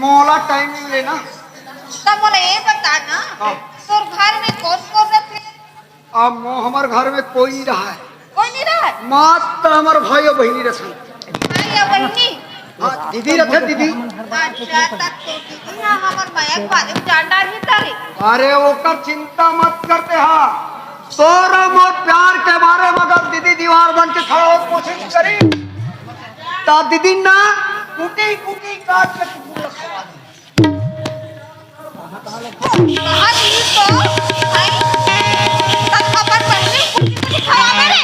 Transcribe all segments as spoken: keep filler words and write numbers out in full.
मोला टाइम नहीं लेना। तब मोला ये बता ना, हाँ। तोर घर में कौन कौन रथे? अब मो-, हमर घर में कोई नहीं रहा है। कोई नहीं रहा है? मात्र हमर भाई और बहिनी रथे। भाई और बहिनी? हाँ, दीदी रथे, दीदी। अच्छा, तब तो दीदी, हाँ, हमर मया के बारे में जान डारही तारे। अरे, ओकर चिंता मत करते हा। तोर मोर प्यार के बारे में अगर दीदी दीवार बन के खड़ा हो कोशिश करी, तो दीदी ना कुटी कुटी काट के टुकड़ा खवा दी। कहा दी तो, भाई, तब अपन बहिनी कुटी कुटी खवावे रे।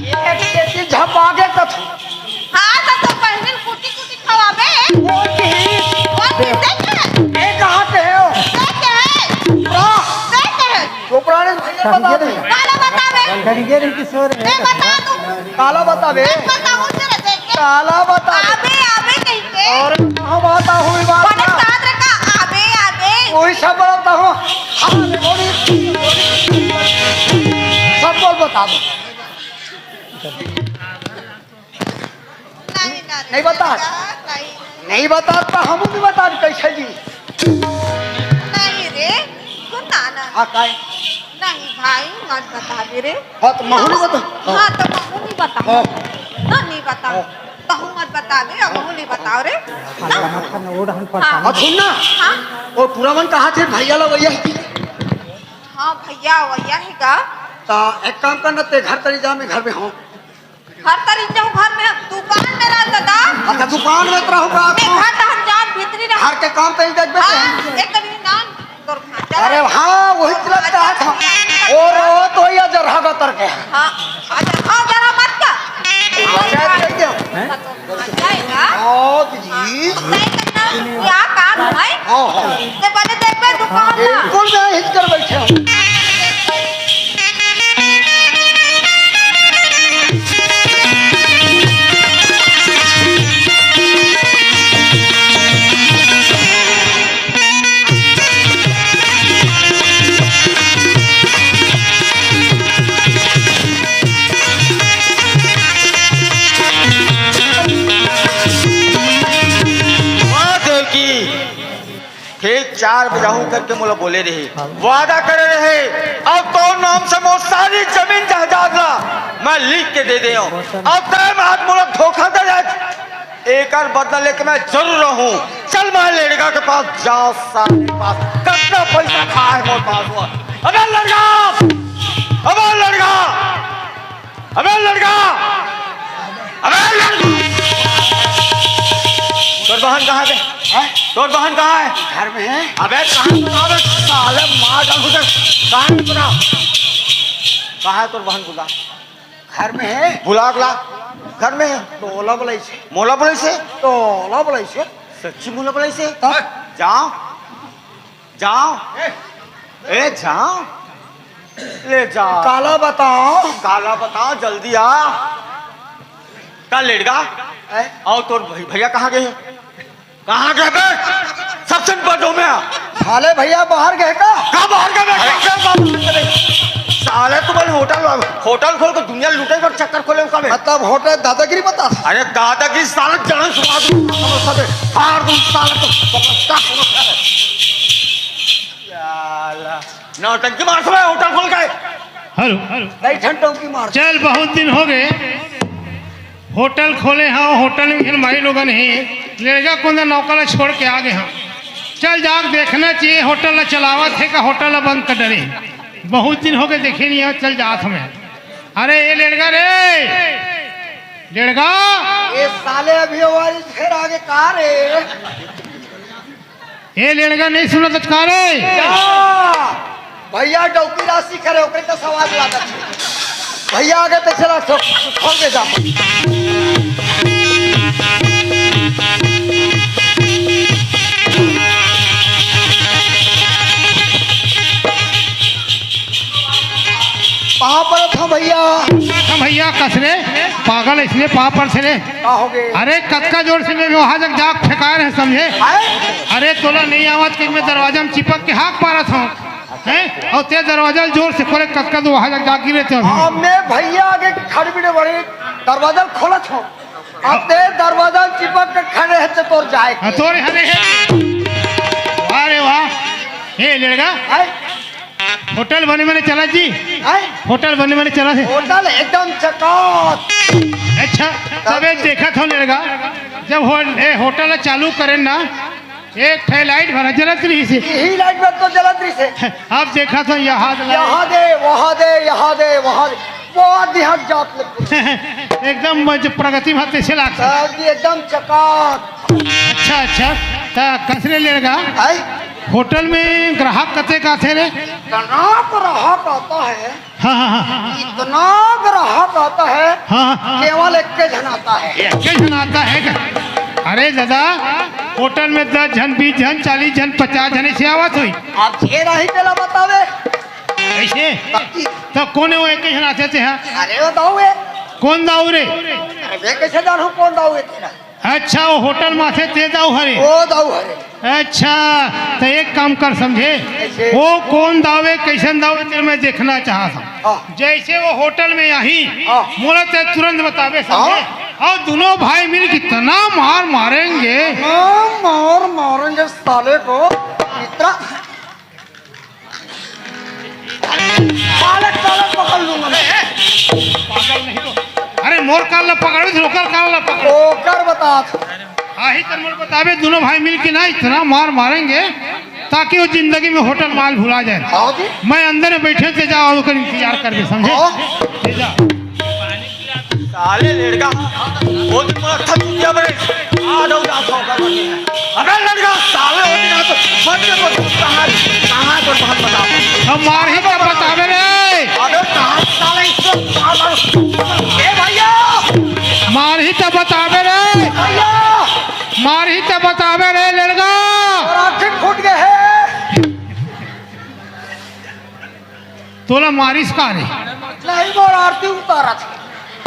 ये बेटी झपागे तो हाँ, तो तोर बहिनी कुटी कुटी खवाबे। वो की? वो की देख के? ये कहाँ के हो? देख के है? वाह! देख के है? चुप रहा रे, भैया बता दे। काला बताबे। करिए रे किशोर। मैं बता दूँ। काला बताबे। मैं बताऊँ जरा देख के। काला बताबे। आबे, आबे कहीं के। और हम आता हूँ ये बात बड़े ना। साथ रखा, आबे, आबे। वही सब बताता हूँ। हाँ, रे, बोली। सब बोल बता दो। नहीं, नहीं, नहीं बता। नहीं। नहीं बता तो हम नहीं बता कैसे जी। नहीं रे, सुन ना, ना। हाँ, काय? नहीं भाई, मत बता दे रे। हाँ, तो महू नहीं बता। हाँ, तो महू नहीं बता। हाँ। ना, नहीं बता। हाँ। तहू मत बता दे, अब महू नहीं बताओ रे। हाँ, ना। हाँ, हाँ, वो रहन पड़ता है। हाँ। अब सुन ना। हाँ। वो पूरा मन कहा थे भैया ला वही है कि? हाँ, भैया वही है का? तो एक काम करना, ते घर तरी जा, मैं घर में हूँ। घर तरी जाऊं, घर में हम दुकान में रह दादा। अच्छा, दुकान में तो रहूंगा। मैं घर तो हम जान भीतरी रह। घर के काम तो ही देख बेटे। हाँ, एक करी ना, तोर भांजा अरे रह। हाँ, वही तोर चलत भांजा कहा था। रह। और वो तो या जरहा का तर के। हाँ, अच्छा, हाँ, जरा मत कर। अच्छा, कह दो। हैं? तो तोर भांजा है ना? ओ जी। तय करना, क्या काम है? हाँ, हाँ। ते बने देख बे दुकान ना। बिल्कुल मैं हिच कर बैठे हूँ। वाह देवकी, ठीक चार बजे आहूं करके मोला बोले रहे, वादा करे रहे, अब तोर नाम से मोर सारी जमीन जायदाद ला मैं लिख के दे दे हूं। अब तय में आज मोला धोखा दे दे, एकर बदला लेके मैं जरूर रहूं। चल मैं लेड़गा के पास, जाओ साले के पास, कितना पैसा खा है मोर पास वो। अबे लेड़गा, अबे लेड़गा, अबे लेड़गा, अबे लेड़गा। तोर बहन कहाँ है बे? हैं? तोर बहन कहाँ है? घर में है। अबे कहाँ है? बता बे, साले मार डालूं तेरे। कहाँ है बता? कहाँ है तोर बहन बुला? घर में है। बुला के ला। घर में है। तो ओला बुलाई से। मोला बुलाई से? तो ओला बुलाई से। सच्ची मोला बुलाई से? हाँ। जाओ। जाओ। ए, जाओ। ले जाओ। काला बताओ। काला बताओ, जल्दी आ। का लेड़गा? हैं? अउ तोर भई-, भैया कहाँ गए हैं? कहाँ गए बे? सबसे बड़ो में आ। साले भैया बाहर गए का? का बाहर गए बे? अरे, का बाहर गए बे? साले तुमन होटल, होटल खोल के दुनिया लूटे बर चक्कर खोले हो का बे? मतलब होटल दादागिरी बता। अरे दादागिरी साले जान सुना दूं, समझ सकते। फाड़ दूं साले तो, समझता, समझता है। साला, नौटंकी मार साले होटल खोल के। Hello, hello. नहीं, ठंड टोंकी मार। चल, बहुत दिन हो गए। होटल खोले हंव, होटल में फिर माई लोगन हे, लेड़गा कोंदा नौकर ला छोड़ के आ गे हंव। चल जाके देखना चाहिए, होटल ला चलावत हे का होटल ला बंद कर डरे। बहुत दिन हो गए देखे नहीं हंव, चल जात हंव मैं। अरे ए लेड़गा रे, लेड़गा। ए साले अभी आवाज फिर आगे का रे? ए लेड़गा नहीं सुनत का रे? का? भैया डौकी राशि करे, ओकरे तो सवाल लागत है। भैया आगे तो चला, सब खोल के जा। पाँव परत हंव भैया। हम भैया कस रे, पागल इसने पाँव परत हे रे। का हो गए? अरे कतका जोर से मैं वहां तक जाग फेंकाए रहे समझे। आए? अरे तोला नहीं आवत कि मैं दरवाजा में चिपक के हाक मारत हंव, हैं? अउ ते दरवाजा जोर से खोले, कतका दूर वहां तक जाग गिरे थे अभी। हाँ, मैं भैया आगे खड़बिड़े बड़े दरवाजा खोलत हंव। अब ते दरवाजा में चिपक के खड़े हे तो तोर जाए के। हाँ, तोर हरे हे। वाह रे वाह। ए, लेड़गा। आय। होटल बने बने चला जी। आय। होटल बने बने चला थे। होटल एकदम चकात। अच्छा, तबे देखत हो लेड़गा। जब हो-, ए, होटल चालू करे ना, एक ठे लाइट भरा जलत रहिसे। यही लाइट में तो जलत रहिसे। अब देखत हो, यहाँ दे, वहाँ दे, वहाँ दे, वहाँ दे। बहुत दिहाड़ जात लग। एकदम मज-, प्रगति में तैसे लागथे। एकदम चकात। अच्छा, अच्छा। त कस रे लेड़गा? आय? होटल में ग्राहक कतेक आथे रे? इतना ग्राहक आता है। हाँ, हाँ, हाँ। इतना ग्राहक आता है, हाँ, हाँ। केवल एक के झन आता है। एक के झन आता है का? अरे दादा, होटल में दस झन, बीस झन, चालीस झन, पचास झन अइसे आवत होही। अब जे रही तेला बतावे। अइसे? बाकी तो कोन हे वो एक के झन आथे ते हा? अरे वो दाऊ हे। कोन दाऊ रे? अरे मैं कइसे जानहूँ कोन दाऊ हे तेला? अच्छा, वो होटल में आथे ते दाऊ हरे? वो दाऊ हरे। अच्छा, त एक काम कर समझे, कइसे? वो कोन दाऊ हे, कइसन दाऊ हे, तेला मैं देखना चाहत हूँ। हाँ। जइसे वो होटल में आही, हाँ। मोला ते तुरंत बताबे समझे। हाँ। अउ दूनों भाई मिल के इतना मार मारेंगे। हाँ, मार मारेंगे साले को। इतना पालक, पालक पकड़ लूंगा मैं। पागल नहीं तो। अरे मोर कान ला पकड़बे, ओकर कान ला पकड़। ओकर बता। आही त मोला बताबे, दूनों भाई मिल के ना इतना मार मारेंगे, ताकि वो जिंदगी में होटल माल भुला जाए। हाँ जी। मैं अंदर में बइठे ते जाव, ओकर इंतजार करबे, समझे? हाँ। ते जा। साले लेड़गा, वो दिन मोला थक गया बरे। आ जाओ, जाओ, जाओ, जाओ। अबे लेड़गा, साले वो दिन आ तो बच के तो कहाँ, कहाँ तो बहुत बता। हम मारही त बताबे रे। अबे कहाँ साले इसको मार, मार। ए भैया। मारही त बताबे रे। भैया। मारही त बताबे रे लेड़गा। और आँखें फूट गए हैं। तोला मारिस का रे? नहीं, मोर आरती उतारत हे।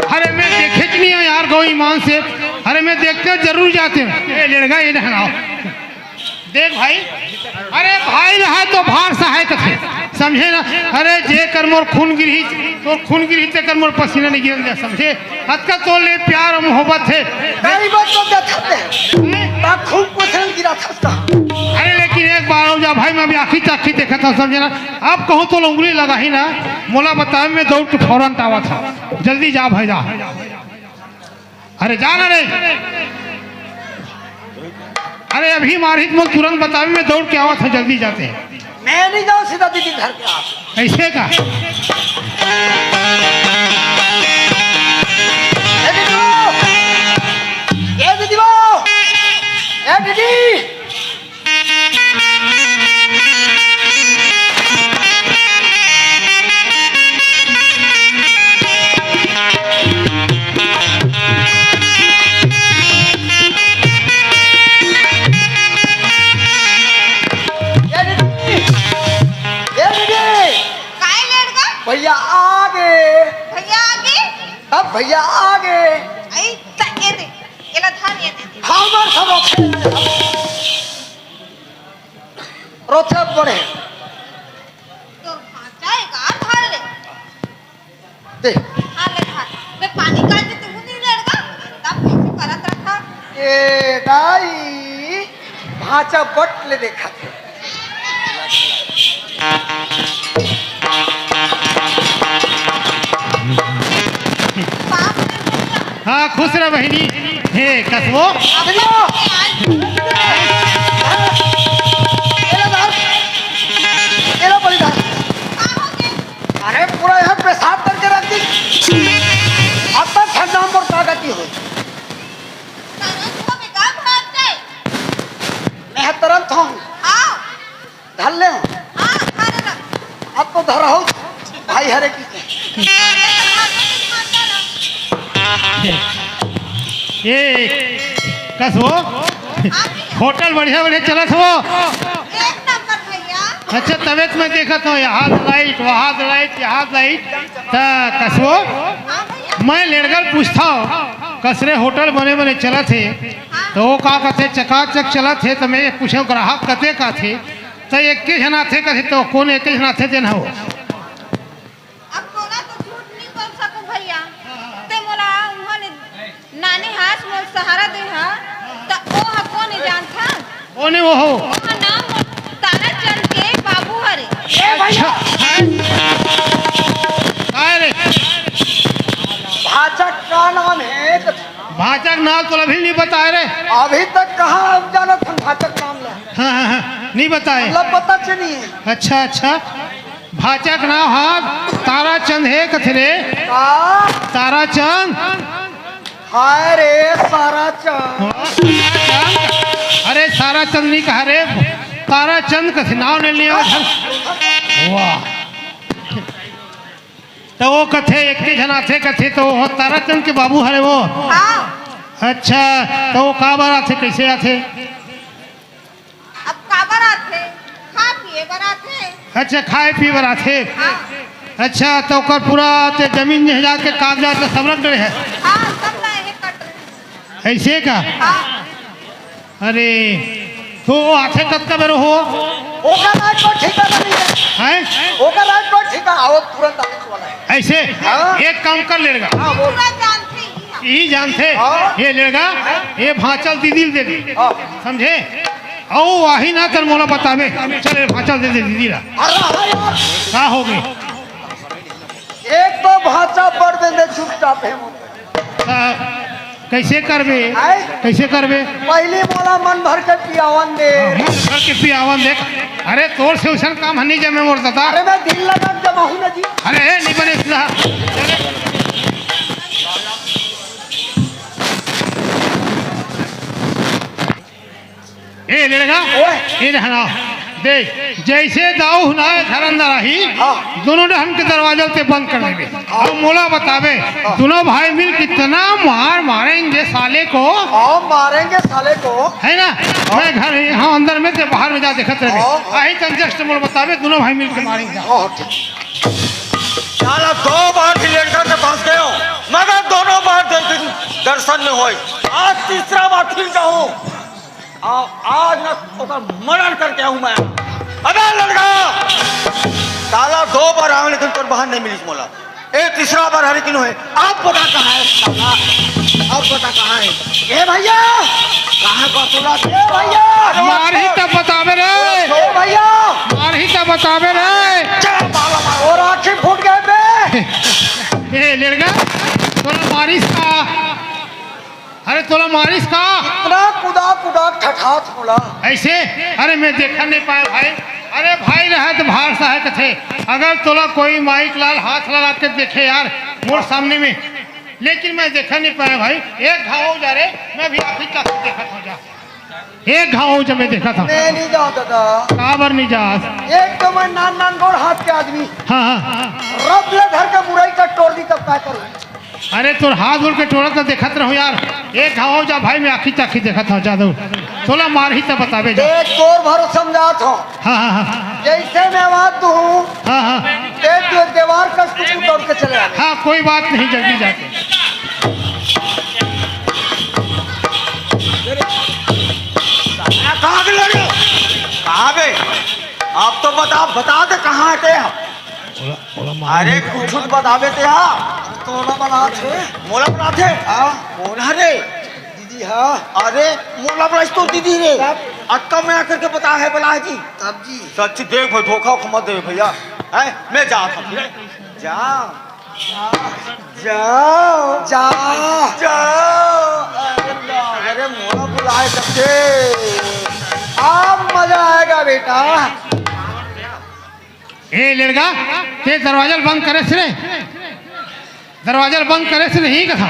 अरे मैं देखेच नहीं हँव यार, गौ ईमान से। अरे मैं देख के जरूर जाते हँव। ए लेड़गा, ये ना आओ। देख भाई, अरे भाई रहा तो भार सहाय कथे, समझे ना? अरे जेकर मोर खून गिरही, तोर खून गिरही, तेकर मोर पसीना नहीं गिरन दे, समझे? अतका तोर ले प्यार अउ मोहब्बत हे। कई बार तो देखत हे, ता खूब पसीना गिरा था उसका। अरे लेकिन एक बार अउ जा भाई, मैं अभी आँखी चाखी देखत हँव, समझे ना? अब कहूँ तोला उंगली लगाही ना, मोला बताबे, मैं दौड़ के फौरन आवत हँव। जल्दी जा भाई, जा। अरे जा ना रे। अरे अभी मारही त मोला तुरंत बताबे, मैं दौड़ के आवत हँव, जल्दी जाते हैं। मैं नहीं जाऊँ, सीधा दीदी घर के आ। अइसे का? ए दीदी, ए दीदी, ए दीदी। ए दीदी, ए दीदी। काय लेड़गा? भैया आ गए। भैया आ गए? अब भैया आ गए। आई, त ए दे, एला धर, ए दे। हमर सब रोथे, रोथे बड़े। तोर भांचा एक आर धर ले। दे। हाँ, ले खा। मैं पानी काट देती हूँ, नहीं लड़का। तब कैसे करत रखा? ए दाई, भांचा बट ले देखा थे। बाप रे, हाँ, खुश रह बहिनी। हे, कसबो। अरे, ये लो। ये लो, धर। ये लो, बड़ी धर। का हो गया? अरे, पूरा यहाँ पेशाब करके रख दी। अब तक ठंडा में का गति हो? तरंत हो बेकार भाग जाए। मैं तरंत हूँ। आओ। धर ले। हाँ, धर ले। अब तो धर हो। भाई हरे की। ये कस हो? होटल बढ़िया बढ़िया चलत हो? एक नंबर भैया। अच्छा, तबे त मैं देखत हूँ, यहाँ लाइट, वहाँ लाइट, यहाँ लाइट। त कसबो, हाँ भैया। मैं लेड़गल पूछथव, कसरे होटल बने बने चलत हे, हाँ। त वो का कथे, चकाचक चलत हे, त मैं पूछव, ग्राहक कतेक आथे, त एके झन आथे कथे, त कोन एके झन आथे तेन हो? अब तोला तो झूठ नहीं बोल सकूं भैया, ते मोला उहाँ ले नानी हास सहारा दे हा, त ओ ह कोन ए जानथस? कोन ए वो हो? ओ ह नाम ताराचंद के बाबू हरे। अच्छा, हैं? काय रे? भांचा के का नाम हे? भांचा के नाम तो अभी नहीं बताए रे। अभी तक कहाँ जानत हन भांचा के नाम ला? हाँ, हाँ, हाँ, नहीं बताए। मतलब पता च नहीं हे। अच्छा, अच्छा। भांचा के नाम हा ताराचंद हे कथे रे। का? ताराचंद। हाय रे, सारा चंद। हाँ, ताराचंद। अरे, सारा चंद नहीं कहा रे, ताराचंद कथे नाम नहीं लिया। वाह। त वो कथे, एक के झन आथे कथे, त वो ताराचंद के बाबू हरे वो। हाँ। अच्छा, त वो का बर आथे, कैसे आथे? अब काबर आथे? खा पिए बर आथे। अच्छा, खाए पिए बर आथे। हाँ। अच्छा, त ओकर पूरा ते जमीन जायदाद के कागजात ल सब रख डरे हे? हाँ, सब लाए हे, कट रहे। ऐसे का? हाँ। अरे, तो वो आथे कतका बेर हो? ओकर आज कोई ठिकाना नहीं हे। हैं? ओकर आज कोई ठिकाना, आओ तुरंत आने वाला हे। ऐसे? हाँ। एक काम कर लेगा। हाँ, बोल। पूरा जानथे ही हम। यही जानथे? हाँ। ये लेगा, ये भांचा ल दीदी ल दे दे। हाँ। समझे? अउ आही ना त मोला बताबे। चल, ये भांचा ल दे दे दीदी ला। अरे हाँ यार। का हो गे? एक तो भांचा पड़ दे दे, चुपचाप हे वो। आ, कैसे करबे? आय? कैसे करबे? पहली मोला मन भर के पियावन दे। हाँ, मन भर के पियावन दे। अरे, तोर से उसन काम ह नहीं जमे मोर दादा। अरे, मैं दिल लगा के जमाहूँ ना जी। अरे, ए, नहीं बने इसला। ए लेड़गा, ओए। ए रहना, देख, जैसे दाऊ हुना घर अंदर आही, हाँ। दोनों डहन के दरवाजा ते बंद कर देबे। हाँ। अब मोला बताबे, हाँ। दोनों भाई मिल कितना मार मारेंगे साले को। हाँ, मारेंगे साले को। है ना? हाँ। मैं घर ही, हाँ, अंदर में ते बाहर में जा देखत रहे। हाँ, हाँ। आही तन just मोला बताबे, दोनों भाई मिल के मारेंगे। हाँ, ठीक। साला दो बार भी लेटर के पास गयो, मगर दोनों बार दे-, दर्शन नहीं होए। आज तीसरा बार फिर जाऊं। आ-, आज ना ओकर मर्डर करके आऊं मैं। अबे लड़का, साला दो बार आऊं लेकिन तोर बहन नहीं मिलिस मोला। ए, तीसरा बार हरे किनो हे। अब बता कहाँ हे साला? अब बता कहाँ हे? ए भैया, कहाँ का तोला? ए भैया, अरे मारही तब बताबे रे। ए भैया, मारही तब बताबे रे। चला माला मार। और आँखें फूट गए बे। ए लेड़गा, तोला मारिस का? अरे तोला मारिस का? इतना कुदा कुदा ठठात होला। ऐसे? अरे मैं देखा नहीं पाया भाई। अरे भाई रहा तो भार सा है कथे। अगर तोला कोई माइक लाल हाथ लगा के देखे यार मोर सामने में, लेकिन मैं देखा नहीं पाया भाई। एक घाव जा रे, मैं भी आप ही का देखा था जा। एक घाव हो जब मैं देखा था। मैं नहीं जाऊँ दादा। काबर नहीं जा? एक तो मैं नान नान गोड़ हाथ के आदमी। हाँ, हाँ। रब ले धर के मुरई का टोर दी तब का करूँ? अरे तोर हाथ गोड़ के टोरा तो देखत रहूं यार। एक घाव हो जा भाई, मैं आखी चाखी देखत हूँ जादू। तोला मारही तो बताबे जा। देख तोर भरोसा समझात हूँ। हाँ, हाँ, हाँ। जैसे मैं आवाज दूँ, हाँ, हाँ। तेज दे-, दीवार कस कुछ दौड़ के चले आवे। हाँ, कोई बात नहीं, जल्दी जाके। कहाँ के लड़े? कहाँ बे? आप तो बता, बता दे कहाँ हटे आप। ओला, ओला मार अरे दे। कुछ तो बताबे ते हा। तोला बना थे। मोला बना थे? हाँ। कौन हरे? दीदी हा। अरे मोला बना तो दीदी रे। तब? अक्का में आकर के बता है बला जी। तब जी। सच्ची देख भाई, धोखा उखा मत दे भैया। हैं? मैं जात हूँ। जा। जा। जा। जा। अरे ना, अरे मोला बुलाए सबके। अब मजा आएगा बेटा। ए लेड़गा, ते दरवाजा ल बंद करेस रे। दरवाजा ल बंद करेस नहीं कथा।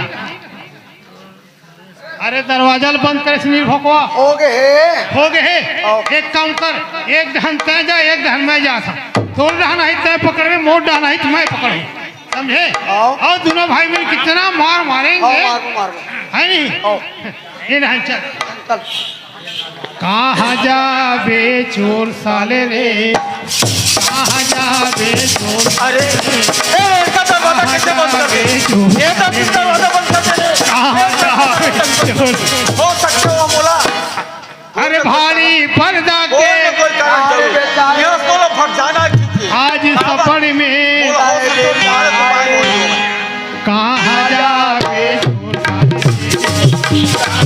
अरे दरवाजा ल बंद करेस नहीं भोकवा। हो गए हे। हो गए हे। आओ। एक काम कर, एक डहन तय जा, एक डहन मैं जा था। तोर डहन आही तय पकड़बे, मोर डहन आही त मैं पकड़ूं। समझे? आओ। और दोनों भाई मिल कितना मार मारेंगे। आओ, मारो, मारो। है नहीं? आओ। ये डहन चल। चल। कहाँ जाबे चोर साले रे, कहाँ जाबे चोर? अरे, ए, इनका दरवाजा कैसे बंद कर दे? ये तो तुम दरवाजा बंद कर दे रे। कहाँ जाबे चोर? हो सकते हो मोला। अरे भारी पर्दा के। कोई ना कोई कारण जरूर। यहाँ सोलो फट जाना चाहिए। आज सपन में। मोला हो सकते हो, तुम्हारे तुम्हारे बोल दो। कहाँ जाबे चोर साले रे?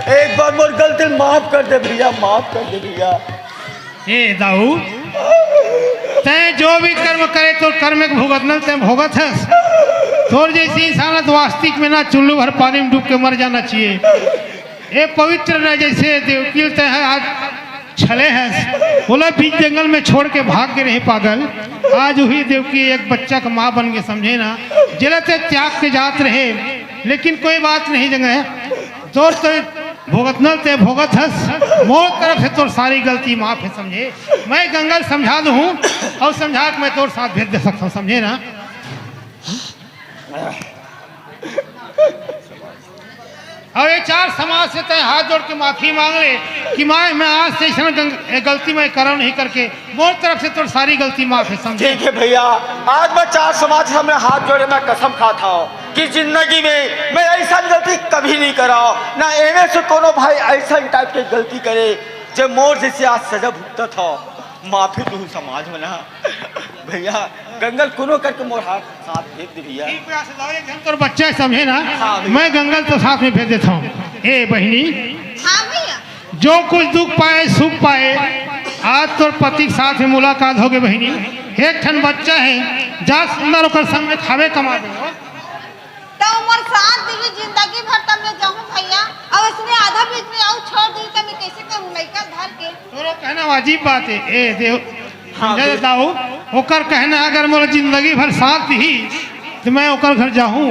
एक बार मोर गलती माफ कर दे भैया, माफ कर दे भैया। ए दाऊ, तैं जो भी कर्म करे, तोर कर्म के भुगतना ल तैं भोगत हस। तोर जइसे इंसान ल तो वास्तविक में ना चुल्लू भर पानी में डूब के मर जाना चाहिए। ए पवित्र न जइसे देवकी ल तैं ह आज छले हस, ओला बीच जंगल में छोड़ के भाग गे रहे पागल। आज वही देवकी एक बच्चा के माँ बन के, समझे ना, जेला तैं त्याग के जात रहे, लेकिन कोई बात नहीं जंगा, तोर तो भुगतना ल तैं भोगत हस, मोर तरफ से तोर सारी गलती माफ है, समझे। मैं गंगा ल समझा दूँ अउ समझा के मैं तोर साथ भेज दे सकता हूँ, समझे ना। अउ ये चार समाज से तैं हाथ जोड़ के माफी मांग ले कि मैं, मैं आज से अइसन गं-, गलती मैं करव नहीं करके मोर तरफ से तोर सारी गलती माफ है, समझे? ठीक है भैया, आज मैं चार समाज के सामने हाथ जोड़े मैं कसम खाता हूँ कि जिंदगी में मैं अइसन गलती कभी नहीं कराव, ना एमे से कोनो भाई अइसन type के गलती करे जे मोर जइसे आज सजा भुगतत हव। माफी दूँ समाज में ना भैया, गंगा ल कोनो करके मोर हाथ साथ भेज दे भैया। ठीक भैया, से जाओ, एक झन तोर बच्चा है, समझे ना, हाँ भैया। मैं गंगा ल तो साथ में भेज देता हूँ। ए बहिनी, हाँ भैया। जो कुछ दुख पाए, सुख पाए, आज तोर पति के साथ में मुलाकात होगे बहिनी। एक ठन बच्चा है, जा सुंदर ओकर संग में खावे कमावे। त मोर साथ दिही जिंदगी भर, त मैं जाहूँ भैया। अउ अइसने आधा बीच में अउ छोड़ दिही, त मैं कइसे करूँ लइका धर के? तोरो कहना वाजिब बात है। ए देव, हाँ, समझे भैया। दाऊ, ओकर कहना अगर मोला जिंदगी भर साथ दिही, त मैं ओकर घर जाहूँ,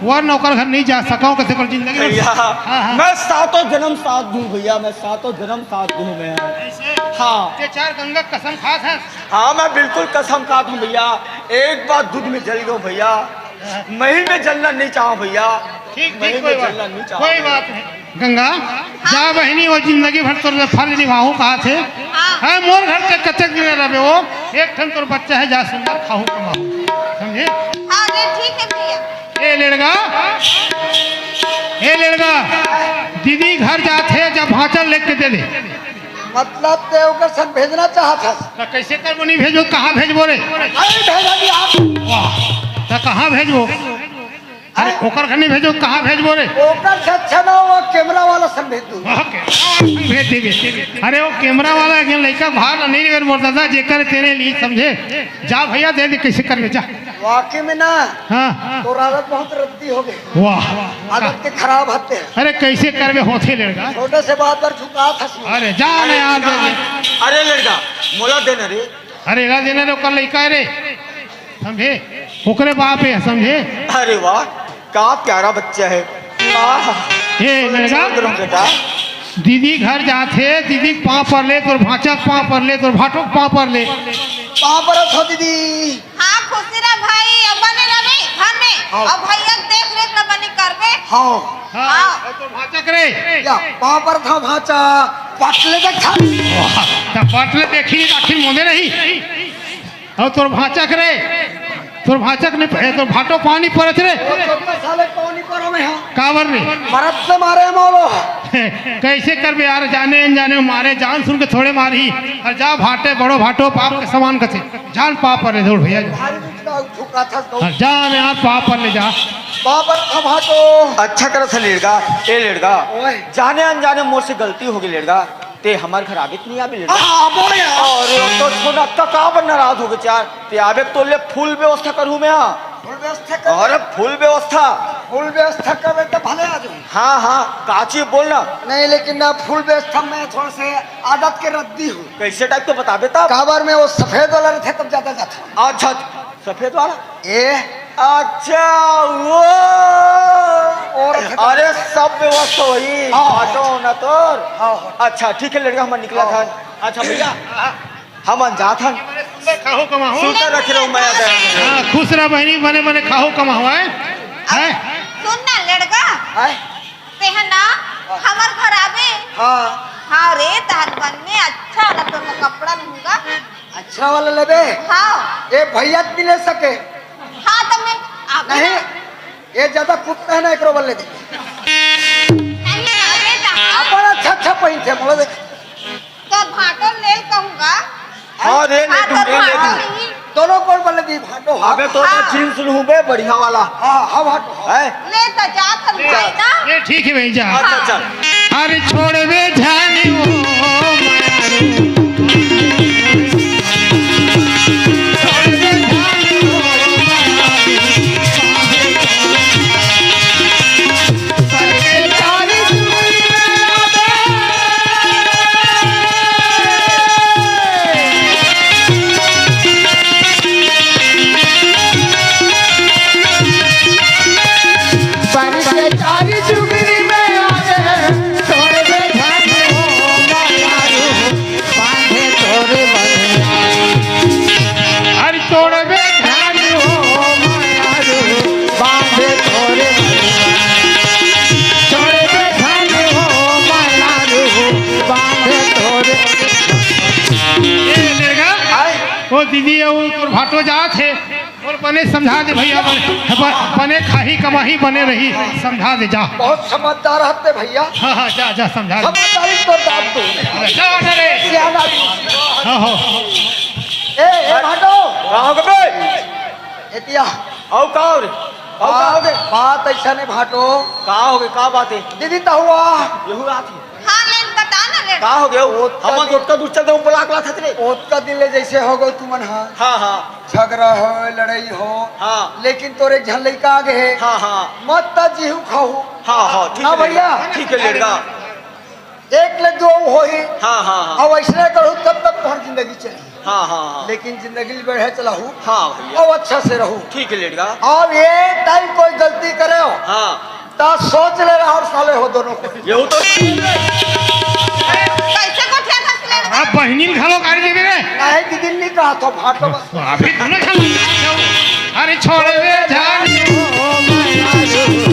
वरना ओकर घर नहीं जा सकव, कथे ओकर जिंदगी भर। भैया, हाँ, हाँ। मैं सातों जन्म साथ दूँ भैया, मैं सातों जन्म साथ दूँ मैं। ऐसे? हाँ। ते चार गंगा कसम खात हस? हाँ, मैं बिल्कुल कसम खात हूँ भैया, एक बार दूध में जल गया हूँ भैया, महल में जलना नहीं चाहूँ भैया, ठीक, महल ठीक, में कोई बात, जलना नहीं चाहूँ कोई भैया। बात नहीं। गंगा, जा बहिनी, वो जिंदगी भर तोर फल निभाहूँ कहाथे। हाँ। है मोर घर के कतेक दिन रहबे वो, एक ठन तोर बच्चा है, जा सुंदर खाहू कमाहू, समझे? हाँ, अरे ठीक है भैया। ए लेड़गा, ए लेड़गा, दीदी घर जाथे, जा भांचा ल लेके दे दे। मतलब ते ओकर संग भेजना चाहत हस? त कइसे करबो, नहीं भेजबो, कहाँ भेजबो रे? अरे भेजा भी आप। वाह, त कहाँ भेजबो? अरे, हैं? ओकर घर नहीं भेजो, कहाँ भेजबो रे? ओकर से अच्छा ना वो कैमरा वाला संग भेज दूँ। हाँ, कैमरा वाला संग भेज देबे। अरे, वो कैमरा वाला एक लइका बाहर ला नहीं लेवे मोर दादा, जेकर तेरे लिए समझे। जा भैया, दे दे, कइसे करबे, जा। वाकई में ना, हाँ। तोर आदत बहुत रद्दी होगे। वाह। आदत के खराब हत्ते। अरे, कइसे करबे, होथे लेड़गा। छोटे से बात पर झुका था। अरे, जा ना यार, दे दे। अरे लेड़गा, मोला देना रे। अरे, एला देना रे, ओकर लइका है रे। समझे? ओकरे बाप है, समझे? अरे वाह, का प्यारा बच्चा है। आह, ए, समझ लेड़गा। रहा बेटा। दीदी घर जाथे, दीदी के पाँव पर ले, तोर भांचा के पाँव पर ले, तोर भाटो के पाँव पर ले। पाँव परत हँव दीदी। हाँ, खुशी रह भाई, अब बने रहे घर में। हाँ। अब भैया के देख रेख ला बने करबे। हाँ। हाँ, हाँ। अउ तोर भांचा के रे। या, पाँव परत हँव भांचा, पटले देख था। वाह, त पटले देखी नहीं, आखिर मोंदे नहीं। अउ तोर भांचा के रे, तोर भांचा के नहीं, ए, तोर भाटो पाँव नहीं परत रे। वो छोटका साले पाँव नहीं परो मैं, हाँ। काबर रे? मरद से मारे मोरो। कइसे करबे यार, जाने अनजाने मारे, जान सुन के थोड़े मारही। अउ जा भाटे, बड़ो भाटो, बाप के समान कथे। जा न पाँव पर ले, दौड़ भैया। भारी बीच में आऊ ठुका था, दौड़। अउ जा न यार, पाँव पर ले जा। पाँव पर था भाटो। अच्छा करत हस लेड़गा, ए लेड़गा। ओए। जाने अनजाने मोर से गलती होगे लेड़गा। ते हमर घर आबे कि नहीं आबे लेड़गा? हाँ, आबो यार। अरे, अब तो छोड़ा, का, का बर नाराज होगे यार? ते आबे तो ले फुल व्यवस्था करहूँ मैं, हाँ। फुल व्यवस्था कर। अरे, फुल व्यवस्था। फुल व्यवस्था करबे त भले आ जाहूँ। हाँ, हाँ, का चीज बोल ना। नहीं, लेकिन ना, फुल व्यवस्था में थोड़ा से आदत के रद्दी हँव। कइसे type के बताबे तब? काबर में वो सफेद वाला रहिथे तब ज्यादा जाथे। अच्छा, अच्छा। सफेद वाला? ए? अच्छा, वो। और अरे, सब व्यवस्था होही। हाँ। ऑटो ना तोर। हाँ, हाँ। अच्छा, ठीक है, लेड़गा, हमन निकलत हन। अच्छा, भैया, हमन जात हन। सुंदर खाहू कमाहू। सुंदर रखे रहो, मैं आता हूँ। हाँ, खुश रह बहिनी, बने बने खाहू कमाहू, हैं? हैं? सुन ना, लेड़गा। हैं? तेहा ना, हाँ। हमर घर आबे। हाँ। हाँ रे, तहर बर में अच्छा वाला तोर बर कपड़ा लूँगा। अच्छा वाला लेबे? हाँ। ए भैया त नहीं ले सके। हाँ, त मैं आबे नहीं, ना। ये ज्यादा कुत्ता है ना, एकरो बर ले दे। नहीं, आबे ना। अपन अच्छा अच्छा पहिनथे, मोला देख। त भाटो ले कहूँगा। हाँ, ले, ले, हाँ, ले, त ले, ले। भाटो नहीं। दोनों कोन बर ले दी भाटो, हाँ। अबे तो मैं हाँ। जींस लूँ बे, बढ़िया वाला। हाँ, हाँ, भाटो, हाँ। है? ले त जा, त ले, भाई ना। ले, ठीक है भाई, जा। अच्छा, चल। अरे छोड़बे झन ओ मायारू। छोड़बे झन ओ मायारू। पर के चारी चुगरी में आवे, तोड़बे झन ओ मायारू, बांधे तोरे बनिया। अरे तोड़बे झन ओ मायारू, बांधे तोरे बनिया। तोड़बे झन ओ मायारू, बांधे तोरे। ए, लेड़गा, आय। ओ दीदी, ओ तोर भाटो जात हे। बोल, बने समझा दे भैया, बने, ब-, बने खाही कमाही बने रही, समझा दे जा। बहुत समझदार हते भैया। हाँ, हाँ, जा, जा, समझा दे। समझदारी तो दाब दो। जा, जा रे। सियाना जी। हाँ, हो। ए, ए, भाटो। का हो गे बे? एतिया। आओ, का हो रे? आओ, का हो गे? बात ऐसा नहीं भाटो। का हो गे? का बात है? दीदी तो हुआ। ये हुआ थी। हाँ, लेन बता ना रे। का हो गे? ओतका हमन दिन ओतका दूर चल दे, ब्लॉक ला थत रे। ओतका दिन ले जैसे हो गो तुमन हा। हाँ, हाँ। झगड़ा हो, लड़ाई हो। हाँ। लेकिन तोरे एक झन लइका आ गे हे। हाँ, हाँ। मत त जीहू खाहू। हाँ, हाँ, ठीक ना है भैया। ठीक है, लेड़गा। एक ले दो होही। हाँ, हाँ, हाँ। अब ऐसने करहू तब तक तोहर जिंदगी चली। हाँ, हाँ, हाँ। लेकिन जिंदगी बढ़े चलाहू। हाँ भैया। अब अच्छा से रहू। ठीक है, लेड़गा। अब ये टाइम कोई गलती करे हो। हाँ। ता सोच ले रहा और साले हो दोनों को। ये तो कैसे गोठिया धस ले? अब बहिनी में घलो गाड़ी देबे रे। नहीं, दीदी नहीं कहा था, भाटो बस। अभी दोनों झन। अरे छोड़बे झन ओ मायारू,